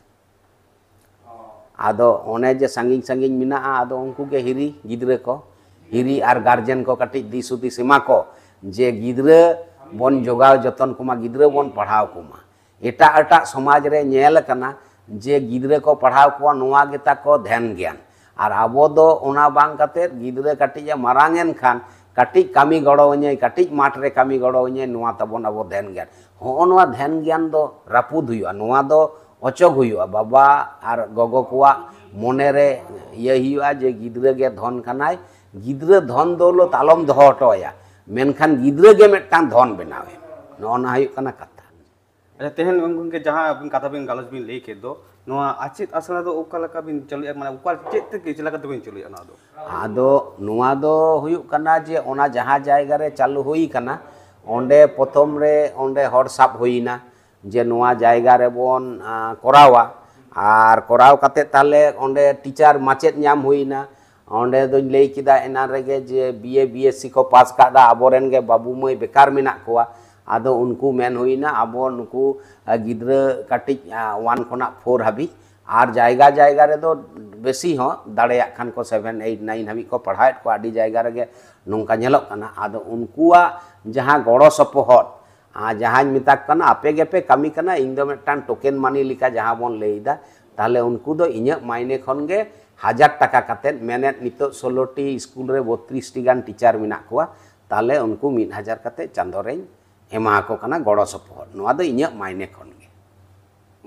ᱟᱫᱚ ᱚᱱᱮ ᱡᱮ ᱥᱟᱺᱜᱤᱧ ᱥᱟᱺᱜᱤᱧ ᱢᱮᱱᱟᱜᱼᱟ, ᱟᱫᱚ ᱩᱱᱠᱩ ᱜᱮ ᱦᱤᱨᱤ ᱜᱤᱫᱽᱨᱟᱹ ᱠᱚ, ᱦᱤᱨᱤ ᱟᱨ ᱜᱟᱨᱡᱮᱱ ᱠᱚ ᱠᱟᱹᱴᱤᱡ ᱫᱤᱥ ᱦᱩᱫᱤᱥ ᱮᱢᱟ ᱠᱚ ᱡᱮ ᱜᱤᱫᱽᱨᱟᱹ ᱵᱚᱱ ᱡᱚᱜᱟᱣ ᱡᱚᱛᱚᱱ ᱠᱚᱢᱟ, ᱜᱤᱫᱽᱨᱟᱹ ᱵᱚᱱ ᱯᱟᱲᱦᱟᱣ ᱠᱚᱢᱟ᱾ ᱮᱴᱟᱜ ᱮᱴᱟᱜ ᱥᱚᱢᱟᱡᱽ ᱨᱮ ᱧᱮᱞ ᱟᱠᱟᱱᱟ ᱡᱮ ᱜᱤᱫᱽᱨᱟᱹ ᱠᱚ ᱯᱟᱲᱦᱟᱣ ᱠᱚᱣᱟ, ᱱᱚᱣᱟ ᱜᱮᱛᱟ ᱠᱚ ᱫᱷᱮᱱ ᱜᱮᱭᱟᱱ᱾ ᱟᱨ ᱟᱵᱚ ᱫᱚ ᱚᱱᱟ ᱵᱟᱝ ᱠᱟᱛᱮᱫ ᱜᱤᱫᱽᱨᱟᱹ ᱠᱟᱹᱴᱤᱡ ᱮ ᱢᱟᱨᱟᱝ ᱮᱱ ᱠᱷᱟᱱ ᱠᱟᱹᱴᱤᱡ ᱠᱟᱹᱢᱤ ᱜᱚᱲᱚ ᱟᱹᱧᱟᱹᱭ, ᱠᱟᱹᱴᱤᱡ ᱢᱟᱴᱷ ᱨᱮ ᱠᱟᱹᱢᱤ ᱜᱚᱲᱚ ᱟᱹᱧᱟᱹᱭ, ᱱᱚᱣᱟ ᱛᱟᱵᱚᱱ ᱟᱵᱚ ᱫᱷᱮᱱ ᱜᱮᱭᱟᱱ᱾ ᱦᱚᱸᱜᱼᱚ ᱱᱚᱣᱟ ᱫᱷᱮᱱ ᱜᱮᱭᱟᱱ ᱫᱚ ᱨᱟᱹᱯᱩᱫ ᱦᱩᱭᱩᱜᱼᱟ, ᱱᱚᱣᱟ ᱫᱚ ᱚᱪᱚᱜ ᱦᱩᱭᱩᱜᱼᱟ᱾ ᱵᱟᱵᱟ ᱟᱨ ᱜᱚᱜᱚ ᱠᱚᱣᱟᱜ ᱢᱚᱱᱮ ᱨᱮ ᱤᱭᱟᱹ ᱦᱩᱭᱩᱜᱼᱟ ᱡᱮ ᱜᱤᱫᱽᱨᱟᱹ ᱜᱮ ᱫᱷᱚᱱ ᱠᱟᱱᱟᱭ, ᱜᱤᱫᱽᱨᱟᱹ ᱫᱷᱚᱱ ᱫᱚᱣᱞᱚᱛ ᱟᱞᱚᱢ ᱫᱚᱦᱚ ᱦᱚᱴᱚ ᱟᱭᱟ, ᱢᱮᱱᱠᱷᱟᱱ ᱜᱤᱫᱽᱨᱟᱹ ᱜᱮ ᱢᱤᱫᱴᱟᱝ ᱫᱷᱚᱱ ᱵᱮᱱᱟᱣ ᱮᱢ᱾ ᱱᱚᱜᱼᱚ ᱱᱟ ᱦᱩᱭᱩᱜ ᱠᱟᱱᱟ ᱠᱟᱛᱷᱟ᱾ ᱟᱪᱪᱷᱟ, ᱛᱮᱦᱮᱧ ᱜᱚᱢᱠᱮ ᱡᱟᱦᱟᱸ ᱟᱵᱤᱱ ᱠᱟᱛᱷᱟ ᱵᱤᱱ ᱜᱟᱞᱚᱪ ᱵᱤᱱ ᱞᱟᱹᱭ ᱠᱮᱫ ᱫᱚ, ᱱᱚᱣᱟ ᱟᱪᱮᱫ ᱟᱥᱲᱟ ᱫᱚ ᱚᱠᱟ ᱞᱮᱠᱟ ᱵᱤᱱ ᱪᱟᱹᱞᱩᱭᱟ, ᱢᱟᱱᱮ ᱚᱠᱟ ᱪᱮᱫ ᱛᱮ ᱪᱮᱫ ᱞᱮᱠᱟ ᱛᱮᱵᱤᱱ ᱪᱟᱹᱞᱩᱭᱟ ᱱᱚᱣᱟ ᱫᱚ? ᱟᱫᱚ ᱱᱚᱣᱟ ᱫᱚ ᱦᱩᱭᱩᱜ ᱠᱟᱱᱟ ᱡᱮ ᱚᱱᱟ ᱡᱟᱦᱟᱸ ᱡᱟᱭᱜᱟ ᱨᱮ ᱪᱟᱹᱞᱩ ᱦᱩᱭ ᱠᱟᱱᱟ, ᱚᱸᱰᱮ ᱯᱨᱚᱛᱷᱚᱢ ᱨᱮ ᱚᱸᱰᱮ ᱦᱚᱲ ᱥᱟᱵ ᱦᱩᱭᱱᱟ, ᱡᱮ ᱱᱚᱣᱟ ᱡᱟᱭᱜᱟ ᱨᱮᱵᱚᱱ ᱟᱸ, ᱠᱚᱨᱟᱣᱟ᱾ ᱟᱨ ᱠᱚᱨᱟᱣ ᱠᱟᱛᱮ ᱛᱟᱦᱞᱮ ᱚᱸᱰᱮ ᱴᱤᱪᱟᱨ ᱢᱟᱪᱮᱫ ᱧᱟᱢ ᱦᱩᱭᱱᱟ᱾ ᱚᱸᱰᱮ ᱫᱚᱧ ᱞᱟᱹᱭ ᱠᱮᱫᱟ ᱮᱱᱟᱱ ᱨᱮᱜᱮ ᱡᱮ B A B S C ᱠᱚ ᱯᱟᱥ ᱠᱟᱫᱟ, ᱟᱵᱚᱨᱮᱱ ᱜᱮ ᱵᱟᱹᱵᱩ ᱢᱟᱹᱭ ᱵᱮᱠᱟᱨ ᱢᱮᱱᱟᱜ ᱠᱚᱣᱟ᱾ ᱟᱫᱚ ᱩᱱᱠᱩ ᱢᱮᱱ ᱦᱩᱭᱱᱟ ᱟᱵᱚ ᱱᱩᱠᱩ ᱟᱸ, ᱜᱤᱫᱽᱨᱟᱹ ᱠᱟᱹᱴᱤᱡ ᱟᱸ, ᱳᱣᱟᱱ ᱠᱷᱚᱱᱟᱜ ᱯᱷᱳᱨ ᱦᱟᱹᱵᱤᱡ, ᱟᱨ ᱡᱟᱭᱜᱟ ᱡᱟᱭᱜᱟ ᱨᱮᱫᱚ ᱵᱮᱥᱤ ᱦᱚᱸ ᱫᱟᱲᱮᱭᱟᱜ ᱠᱷᱟᱱ ᱠᱚ ᱥᱮᱵᱷᱮᱱ, ᱮᱭᱤᱴ, ᱱᱟᱭᱤᱱ ᱦᱟᱹᱵᱤᱡ ᱠᱚ ᱯᱟᱲᱦᱟᱣᱮᱫ ᱠᱚᱣᱟ, ᱟᱹᱰᱤ ᱡᱟᱭᱜᱟ ᱨᱮᱜᱮ ᱱᱚᱝᱠᱟ ᱧᱮᱞᱚᱜ ᱠᱟᱱᱟ᱾ ᱟᱫᱚ ᱩᱱᱠᱩᱣᱟᱜ ᱡᱟᱦᱟᱸ ᱜᱚᱲᱚ ᱥᱚᱯᱚᱦᱚᱫ, ᱟᱨ ᱡᱟᱦᱟᱸᱧ ᱢᱮᱛᱟ ᱠᱚ ᱠᱟᱱᱟ ᱟᱯᱮ ᱜᱮᱯᱮ ᱠᱟᱹᱢᱤ ᱠᱟᱱᱟ, ᱤᱧ ᱫᱚ ᱢᱤᱫᱴᱟᱝ ᱴᱳᱠᱮᱱ ᱢᱟᱱᱤ ᱞᱮᱠᱟ ᱡᱟᱦᱟᱸ ᱵᱚᱱ ᱞᱟᱹᱭ ᱮᱫᱟ, ᱛᱟᱦᱞᱮ ᱩᱱᱠᱩ ᱫᱚ ᱤᱧᱟᱹᱜ ᱢᱟᱭᱱᱮ ᱠᱷᱚᱱ ᱜᱮ ᱦᱟᱡᱟᱨ ᱴᱟᱠᱟ ᱠᱟᱛᱮᱫ, ᱢᱮᱱᱮᱫ ᱱᱤᱛᱚᱜ ᱥᱳᱞᱳ ᱴᱤ ᱥᱠᱩᱞ ᱨᱮ ᱵᱚᱛᱨᱤᱥ ᱴᱤ ᱜᱟᱱ ᱴᱤᱪᱟᱨ ᱢᱮᱱᱟᱜ ᱠᱚᱣᱟ, ᱛᱟᱦᱞᱮ ᱩᱱᱠᱩ ᱢᱤᱫ ᱦᱟᱡᱟᱨ ᱠᱟᱛᱮᱫ ᱪᱟᱸᱫᱳ ᱨᱮᱧ ᱮᱢᱟ ᱠᱚ ᱠᱟᱱᱟ ᱜᱚᱲᱚ ᱥᱚᱯᱚᱦᱚᱫ᱾ ᱱᱚᱣᱟ ᱫᱚ ᱤᱧᱟᱹᱜ ᱢᱟᱭᱱᱮ ᱠᱷᱚᱱ ᱜᱮ᱾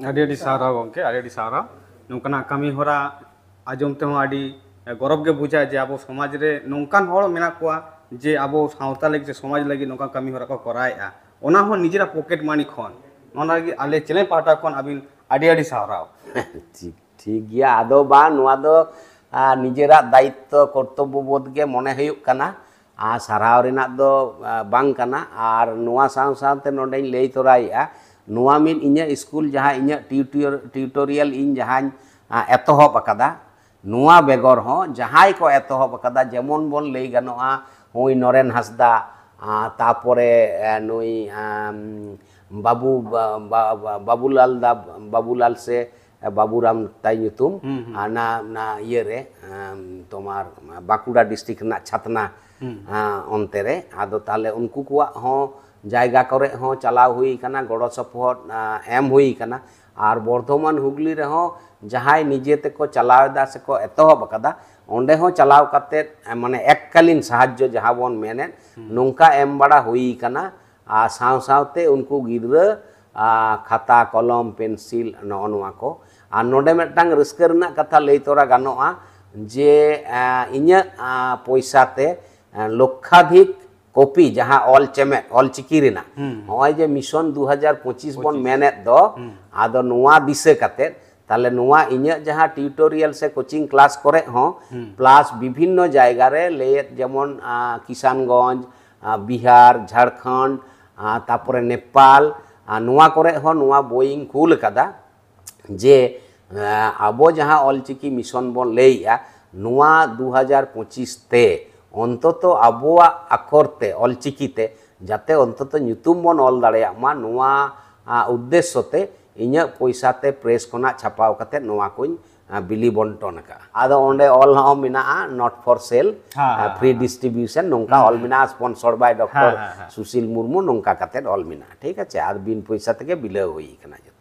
ᱟᱹᱰᱤ ᱟᱹᱰᱤ ᱥᱟᱨᱦᱟᱣ ᱜᱚᱢᱠᱮ, ᱟᱹᱰᱤ ᱟᱹᱰᱤ ᱥᱟᱨᱦᱟᱣ᱾ ᱱᱚᱝᱠᱟᱱᱟᱜ ᱠᱟᱹᱢᱤ ᱦᱚᱨᱟ ᱟᱸᱡᱚᱢ ᱛᱮᱦᱚᱸ ᱟᱹᱰᱤ ᱜᱚᱨᱚᱵᱽ ᱜᱮ ᱵᱩᱡᱷᱟᱹᱜᱼᱟ ᱡᱮ ᱟᱵᱚ ᱥᱚᱢᱟᱡᱽ ᱨᱮ ᱱᱚᱝᱠᱟᱱ ᱦᱚᱲ ᱢᱮᱱᱟᱜ ᱠᱚᱣᱟ ᱡᱮ ᱟᱵᱚ ᱥᱟᱶᱛᱟ ᱞᱟᱹᱜᱤᱫ ᱥᱮ ᱥᱚᱢᱟᱡᱽ ᱞᱟᱹᱜᱤᱫ ᱱᱚᱝᱠᱟᱱ ᱠᱟᱹᱢᱤ ᱦᱚᱨᱟ ᱠᱚ ᱠᱚᱨᱟᱣᱮᱫᱼᱟ, ᱚᱱᱟ ᱦᱚᱸ ᱱᱤᱡᱮᱨᱟᱜ ᱯᱚᱠᱮᱴ ᱢᱟᱱᱤ ᱠᱷᱚᱱ᱾ ᱚᱱᱟ ᱞᱟᱹᱜᱤᱫ ᱟᱞᱮ ᱪᱮᱱᱮᱞ ᱯᱟᱦᱴᱟ ᱠᱷᱚᱱ ᱟᱹᱵᱤᱱ ᱟᱹᱰᱤ ᱟᱹᱰᱤ ᱥᱟᱨᱦᱟᱣ᱾ ᱴᱷᱤᱠ, ᱴᱷᱤᱠ ᱜᱮᱭᱟ᱾ ᱟᱫᱚ ᱵᱟᱝ, ᱱᱚᱣᱟ ᱫᱚ ᱟᱨ, ᱱᱤᱡᱮᱨᱟᱜ ᱫᱟᱭᱤᱛᱛᱚ ᱠᱚᱨᱛᱚᱵᱵᱚ ᱵᱳᱫᱷ ᱜᱮ ᱢᱚᱱᱮ ᱦᱩᱭᱩᱜ ᱠᱟᱱᱟ᱾ ᱟᱨ ᱥᱟᱨᱦᱟᱣ ᱨᱮᱱᱟᱜ ᱫᱚ ᱟᱨ, ᱵᱟᱝ ᱠᱟᱱᱟ᱾ ᱟᱨ ᱱᱚᱣᱟ ᱥᱟᱶ ᱥᱟᱶᱛᱮ ᱱᱚᱰᱮᱧ ᱞᱟᱹᱭ ᱛᱚᱨᱟᱭᱮᱫᱼᱟ, ᱱᱚᱣᱟ ᱢᱤᱫ ᱤᱧᱟᱹᱜ ᱥᱠᱩᱞ ᱡᱟᱦᱟᱸ ᱤᱧᱟᱹᱜ ᱴᱤᱭᱩᱴᱳᱨᱤᱭᱟᱞ ᱤᱧ ᱡᱟᱦᱟᱸᱧ ᱟᱨ, ᱮᱛᱚᱦᱚᱵ ᱟᱠᱟᱫᱟ, ᱱᱚᱣᱟ ᱵᱮᱜᱚᱨ ᱦᱚᱸ ᱡᱟᱦᱟᱸᱭ ᱠᱚ ᱮᱛᱚᱦᱚᱵ ᱟᱠᱟᱫᱟ, ᱡᱮᱢᱚᱱ ᱵᱚᱱ ᱞᱟᱹᱭ ᱜᱟᱱᱚᱜᱼᱟ ᱱᱩᱭ ᱱᱚᱨᱮᱱ ᱦᱟᱸᱥᱫᱟ, ᱟᱨ ᱛᱟᱯᱚᱨᱮ ᱟᱨ, ᱱᱩᱭ ᱟᱢ, ᱵᱟᱵᱩ ᱵᱟ- ᱵᱟ- ᱵᱟ- ᱵᱟᱵᱩᱞᱟᱞ ᱫᱟ, ᱵᱟᱵᱩᱞᱟᱞ ᱥᱮ ᱵᱟᱵᱩᱨᱟᱢ ᱛᱟᱭ ᱧᱩᱛᱩᱢ, ᱦᱩᱸ, ᱦᱩᱸ᱾ ᱟᱨ ᱚᱱᱟ ᱚᱱᱟ ᱤᱭᱟᱹᱨᱮ ᱟᱢ, ᱛᱳᱢᱟᱨ ᱵᱟᱸᱠᱩᱲᱟ ᱰᱤᱥᱴᱨᱤᱠᱴ ᱨᱮᱱᱟᱜ ᱪᱷᱟᱛᱱᱟ, ᱦᱩᱸ᱾ ᱟᱸ, ᱚᱱᱛᱮ ᱨᱮ᱾ ᱟᱫᱚ ᱛᱟᱦᱞᱮ ᱩᱱᱠᱩ ᱠᱚᱣᱟᱜ ᱦᱚᱸ ᱡᱟᱭᱜᱟ ᱠᱚᱨᱮ ᱦᱚᱸ ᱪᱟᱞᱟᱣ ᱦᱩᱭ ᱠᱟᱱᱟ, ᱜᱚᱲᱚ ᱥᱚᱯᱚᱦᱚᱫ ᱟᱸ, ᱮᱢ ᱦᱩᱭ ᱠᱟᱱᱟ᱾ ᱟᱨ ᱵᱚᱨᱫᱷᱚᱢᱟᱱ ᱦᱩᱜᱽᱞᱤ ᱨᱮᱦᱚᱸ ᱡᱟᱦᱟᱸᱭ ᱱᱤᱡᱮ ᱛᱮᱠᱚ ᱪᱟᱞᱟᱣ ᱮᱫᱟ ᱥᱮᱠᱚ ᱮᱛᱚᱦᱚᱵ ᱟᱠᱟᱫᱟ, ᱚᱸᱰᱮ ᱦᱚᱸ ᱪᱟᱞᱟᱣ ᱠᱟᱛᱮᱫ ᱟᱸ, ᱢᱟᱱᱮ ᱮᱠᱠᱟᱞᱤᱱ ᱥᱟᱦᱟᱡᱽᱡᱚ ᱡᱟᱦᱟᱸ ᱵᱚᱱ ᱢᱮᱱᱮᱫ, ᱦᱩᱸ᱾ ᱱᱚᱝᱠᱟ ᱮᱢ ᱵᱟᱲᱟ ᱦᱩᱭ ᱠᱟᱱᱟ᱾ ᱟᱨ ᱥᱟᱶ ᱥᱟᱶᱛᱮ ᱩᱱᱠᱩ ᱜᱤᱫᱽᱨᱟᱹ ᱟᱨ ᱠᱷᱟᱛᱟ, ᱠᱚᱞᱚᱢ, ᱯᱮᱱᱥᱤᱞ, ᱱᱚᱜᱼᱚ ᱱᱚᱣᱟ ᱠᱚ᱾ ᱟᱨ ᱱᱚᱰᱮ ᱢᱤᱫᱴᱟᱝ ᱨᱟᱹᱥᱠᱟᱹ ᱨᱮᱱᱟᱜ ᱠᱟᱛᱷᱟ ᱞᱟᱹᱭ ᱛᱚᱨᱟ ᱜᱟᱱᱚᱜᱼᱟ ᱡᱮ ᱟᱸ, ᱤᱧᱟᱹᱜ ᱟᱸ, ᱯᱚᱭᱥᱟ ᱛᱮ ᱟᱸ, ᱞᱚᱠᱠᱷᱟᱫᱷᱤᱠ ᱠᱚᱯᱤ, ᱡᱟᱦᱟᱸ ᱚᱞ ᱪᱮᱢᱮᱫ, ᱚᱞ ᱪᱤᱠᱤ ᱨᱮᱱᱟᱜ, ᱦᱩᱸ᱾ ᱱᱚᱜᱼᱚᱭ ᱡᱮ ᱢᱤᱥᱚᱱ ᱫᱩ ᱦᱟᱡᱟᱨ ᱯᱚᱸᱪᱤᱥ ᱵᱚᱱ ᱯᱚᱸᱪᱤᱥ᱾ ᱢᱮᱱᱮᱫ ᱫᱚ, ᱦᱩᱸ᱾ ᱟᱫᱚ ᱱᱚᱣᱟ ᱫᱤᱥᱟᱹ ᱠᱟᱛᱮᱫ ᱛᱟᱦᱞᱮ ᱱᱚᱣᱟ ᱤᱧᱟᱹᱜ ᱡᱟᱦᱟᱸ ᱴᱤᱭᱩᱴᱳᱨᱤᱭᱟᱞ ᱥᱮ ᱠᱳᱪᱤᱝ ᱠᱞᱟᱥ ᱠᱚᱨᱮ ᱦᱚᱸ, ᱦᱩᱸ᱾ ᱯᱞᱟᱥ ᱵᱤᱵᱷᱤᱱᱱᱚ ᱡᱟᱭᱜᱟ ᱨᱮ ᱞᱟᱹᱭᱮᱫ, ᱡᱮᱢᱚᱱ ᱟᱸ, ᱠᱤᱥᱟᱱᱜᱚᱸᱡᱽ, ᱟᱸ, ᱵᱤᱦᱟᱨ, ᱡᱷᱟᱲᱠᱷᱚᱸᱰ, ᱟᱸ, ᱛᱟᱯᱚᱨᱮ ᱱᱮᱯᱟᱞ, ᱟᱨ ᱱᱚᱣᱟ ᱠᱚᱨᱮ ᱦᱚᱸ ᱱᱚᱣᱟ ᱵᱳᱭᱤᱧ ᱠᱩᱞ ᱟᱠᱟᱫᱟ ᱡᱮ ᱟᱵᱚ ᱡᱟᱦᱟᱸ ᱚᱞᱪᱤᱠᱤ ᱢᱤᱥᱚᱱ ᱵᱚᱱ ᱞᱟᱹᱭᱮᱜᱼᱟ, ᱱᱚᱣᱟ ᱫᱩ ᱦᱟᱡᱟᱨ ᱯᱚᱸᱪᱤᱥ ᱛᱮ ᱚᱱᱛᱚᱛᱚ ᱟᱵᱚᱣᱟᱜ ᱟᱠᱷᱚᱨ ᱛᱮ, ᱚᱞᱪᱤᱠᱤ ᱛᱮ ᱡᱟᱛᱮ ᱚᱱᱛᱚᱛᱚ ᱧᱩᱛᱩᱢ ᱵᱚᱱ ᱚᱞ ᱫᱟᱲᱮᱭᱟᱜ ᱢᱟ, ᱱᱚᱣᱟ ᱩᱫᱽᱫᱮᱥᱥᱚ ᱛᱮ ᱤᱧᱟᱹᱜ ᱯᱚᱭᱥᱟ ᱛᱮ ᱯᱨᱮᱥ ᱠᱷᱚᱱᱟᱜ ᱪᱷᱟᱯᱟᱣ ᱠᱟᱛᱮ ᱱᱚᱣᱟ ᱠᱚᱧ ᱵᱤᱞᱤ ᱵᱚᱱᱴᱚᱱ ᱟᱠᱟᱫᱼᱟ᱾ ᱟᱫᱚ ᱚᱸᱰᱮ ᱚᱞ ᱦᱚᱸ ᱢᱮᱱᱟᱜᱼᱟ, not for sale, free distribution, ᱱᱚᱝᱠᱟ ᱚᱞ ᱢᱮᱱᱟᱜᱼᱟ, sponsored by doctor Sushil Murmu, ᱱᱚᱝᱠᱟ ᱠᱟᱛᱮ ᱚᱞ ᱢᱮᱱᱟᱜᱼᱟ, ᱴᱷᱤᱠ ᱟᱪᱷᱮ, ᱟᱨ ᱵᱤᱱ ᱯᱚᱭᱥᱟ ᱛᱮᱜᱮ ᱵᱤᱞᱟᱹᱣ ᱦᱩᱭ ᱟᱠᱟᱱᱟ ᱡᱚᱛᱚ᱾